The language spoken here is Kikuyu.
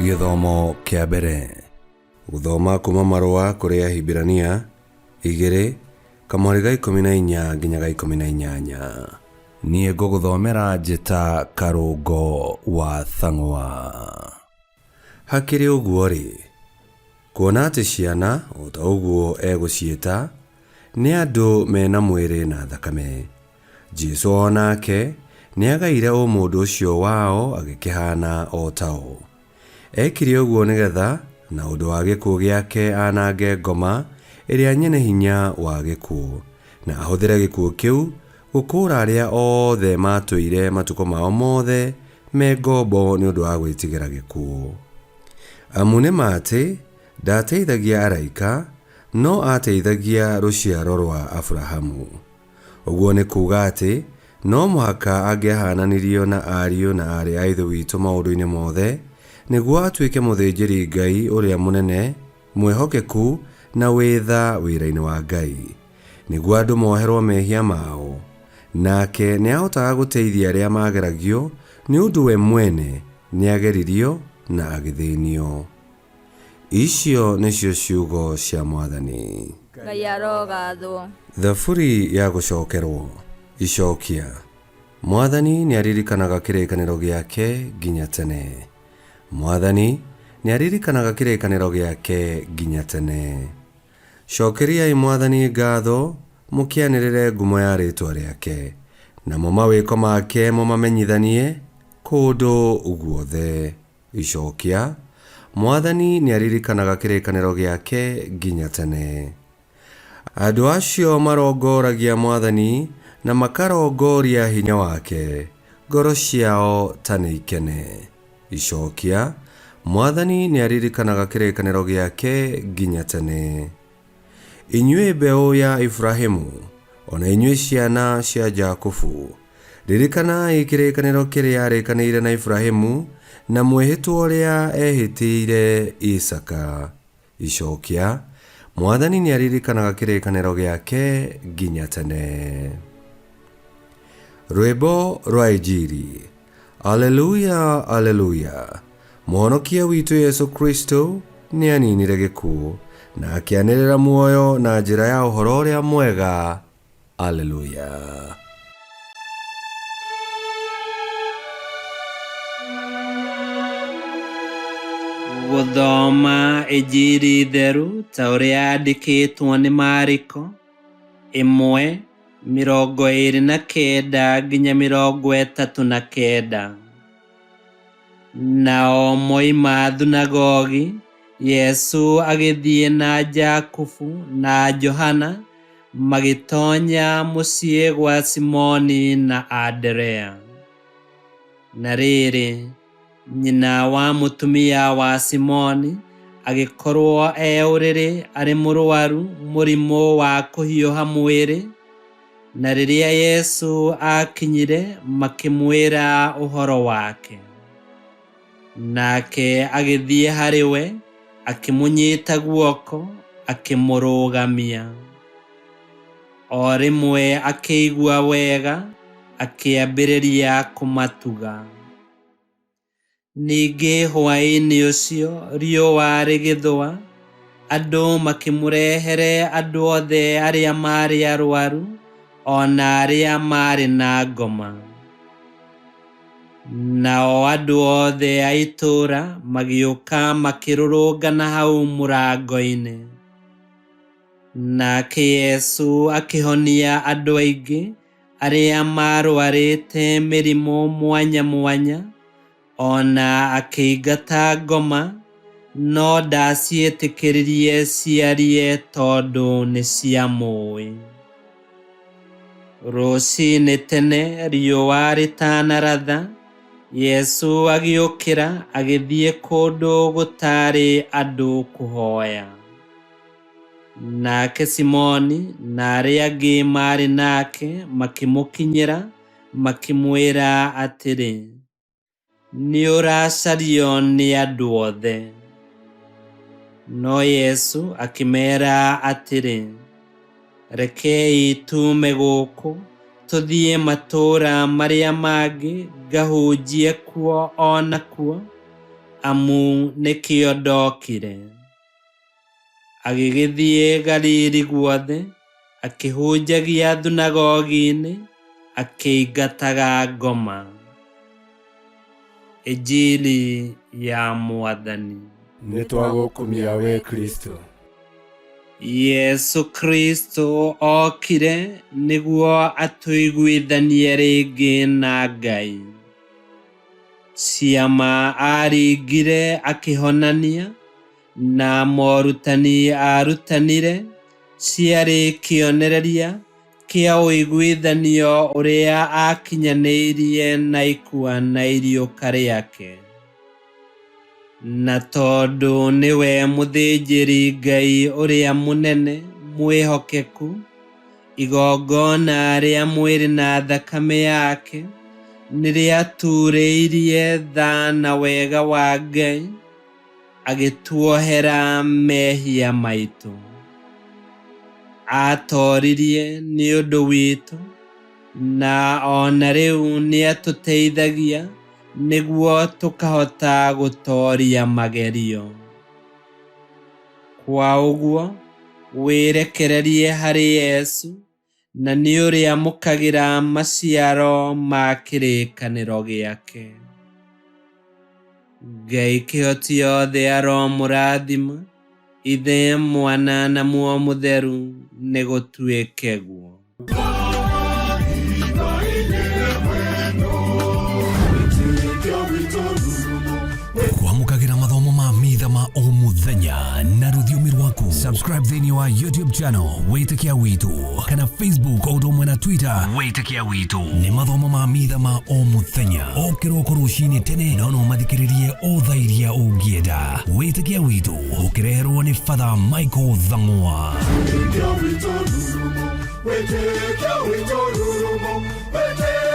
Gĩthomo kĩa mbere. Gũthoma kuma marũa kũrĩ Ahibirania 2, kamũhari ga 14 nginya ga 18. Niĩ ngũgũthomera njĩta Karũngo wa Thang'wa. Hakĩrĩ ũguo-rĩ, kuona atĩ ciana, o ta ũguo egũciĩta, nĩ andũ me na mwĩrĩ na thakame, Jesu o nake nĩagaire ũmũndũ ũcio wao agĩkĩhaana o tao. Ekire ũguo nĩ getha na ũndũ wa gĩkuũ gĩake anange ngoma ĩrĩa nyene hinya wa gĩkuũ, na ahũthĩre gĩkuũ kĩu gũkũũra arĩa othe maatũire matukũ mao mothe me ngombo nĩ ũndũ wa gwĩtigĩra gĩkuũ. Amu nĩ ma atĩ ndaateithagia araika, no aateithagia rũciaro rwa Aburahamu. Ũguo nĩ kuuga atĩ no mũhaka angĩahaananirio na ariũ na aarĩ a Ithe witũ maũndũ-inĩ mothe, nĩguo atuĩke mũthĩnjĩri-Ngai ũrĩa mũnene mwĩhokeku na wĩ tha wĩra-inĩ wa Ngai, nĩguo andũ moherũo mehia mao. Nake nĩ ahotaga gũteithia arĩa mageragio, nĩ ũndũ we mwene nĩ aageririo na agĩthĩnio. Icio nĩcio ciugo cia Mwathani. Ngai arogathwo. Thaburi ya gũcokerwo. Icokia. Mwathani nĩaririkanaga kĩrĩkanĩro gĩake nginya tene. Mwathani nĩaririkanaga kĩrĩkanĩro gĩake nginya tene. Cokeriai Mwathani ngatho, mũkĩanĩrĩre ngumo ya rĩĩtwa rĩake, namo mawĩko make mũmamenyithanie kũndũ guothe. Icokia, Mwathani nĩaririkanaga kĩrĩkanĩro gĩake nginya tene. Andũ acio marongoragia Mwathani na makarongoria hinya wake, ngoro ciao ta nĩikene. Icokia, Mwathani nĩaririkanaga kĩrĩkanĩro gĩake nginya tene. Inyuĩ mbeũ ya Iburahimu, o na inyuĩ ciana cia Jakubu, Ririkanai kĩrĩkanĩro kĩrĩa aarĩkanĩire na Iburahimu, na mwĩhĩtwa ũrĩa eehĩtĩire Isaaka. Icokia, Mwathani nĩaririkanaga kĩrĩkanĩro gĩake nginya tene. Rwĩmbo rwa Injiri. Aleluya, aleluya! Mũhonokia witũ Yesu Kristo nĩaninire gĩkuũ na akĩanĩrĩra muoyo na njĩra ya ũhoro ũrĩa mwega. Aleluya. Gũthoma Injiri theru ta ũrĩa yandĩkĩtwo nĩ Mariko, 1:29 nginya 39. Nao moima thunagogi, Yesu agĩthiĩ na Jakubu na Johana magĩtonya mũciĩ gwa Simoni na Anderea. Na rĩrĩ, nyina wa mũtumia wa Simoni agĩkorũo e ũrĩrĩ arĩ mũrũaru mũrimũ wa kũhiũha mwĩrĩ, Na rĩrĩa Yesu aakinyire, makĩmwĩra ũhoro wake. Nake agĩthiĩ harĩ we, akĩmũnyita guoko, akĩmũrũgamia. O rĩmwe akĩigua wega, akĩambĩrĩria kũmatuga. Ningĩ hwaĩ-inĩ ũcio riũa rĩgĩthũa, andũ makĩmũrehere andũ othe arĩa maarĩ arwaru o na arĩa maarĩ na ngoma. Nao andũ othe a itũũra magĩũka makĩrũrũngana hau mũrango-inĩ. Nake Yesu akĩhonia andũ aingĩ arĩa maarũarĩte mĩrimũ mwanya mwanya, o na akĩingata ngoma, no ndaciĩtĩkĩririe ciarie tondũ nĩciamũũĩ. Rũcinĩ tene riũa rĩtanaratha, Yesu agĩũkĩra agĩthiĩ kũndũ gũtaarĩ andũ kũhoya. Nake Simoni na arĩa angĩ maarĩ nake makĩmũkinyĩra, makĩmwĩra atĩrĩ, Nĩũracario nĩ andũ othe. No Yesu akĩmeera atĩrĩ, Rekei tuume gũkũ, tũthiĩ matũũra marĩa mangĩ ngahunjie kuo o nakuo, Amu nĩkĩo ndokire. Agĩgĩthiĩ Galili guothe, akĩhunjagia thunagogi-inĩ, akĩingataga ngoma. Injili ya Mwathani. Nĩ twagũkumia we Kristo. Yesu Kristo okire nĩguo atũiguithanie rĩngĩ na Ngai. Ciama aaringire akĩhonania, na morutani aarutanire ciarĩ kĩonereria kĩa ũiguithanio ũrĩa aakinyanĩirie na ikua na iriũka rĩake. Na tondũ nĩwe mũthĩnjĩri Ngai ũrĩa mũnene mwĩhokeku, igongona rĩa mwĩrĩ na thakame yake nĩrĩaturĩirie tha na wega wa Ngai, agĩtuohera mehia maitũ. Aatoririe nĩ ũndũ witũ, na o na rĩu nĩatũteithagia nĩguo tũkahota gũtooria magerio. Kwa ũguo, wĩrekererie harĩ Yesu, na nĩũrĩamũkagĩra maciaro ma kĩrĩkanĩro gĩake. Ngai kĩhoti othe aromũrathima, Ithe, Mwana na Muoyo Mũtheru, nĩgũtuĩke guo. Kwamũkagĩra mathomo ma mitha ma o mũthenya na rũthiomi rwaku. Subscribe thĩinĩ wa YouTube channel Wĩtĩkia Witũ kana Facebook o ũndũ ũmwe na Twitter Wĩtĩkia Witũ. Nĩ mathomo ma mitha ma o mũthenya o kĩroko rũcinĩ tene, no no mathikĩrĩrie o thaa iria ũngĩenda. Wĩtĩkia Witũ ũkĩreherwo nĩ Father Michael Thang'wa. Wĩtĩkia witũ rurumo, wĩtĩkia witũ rurumo, wĩtĩkia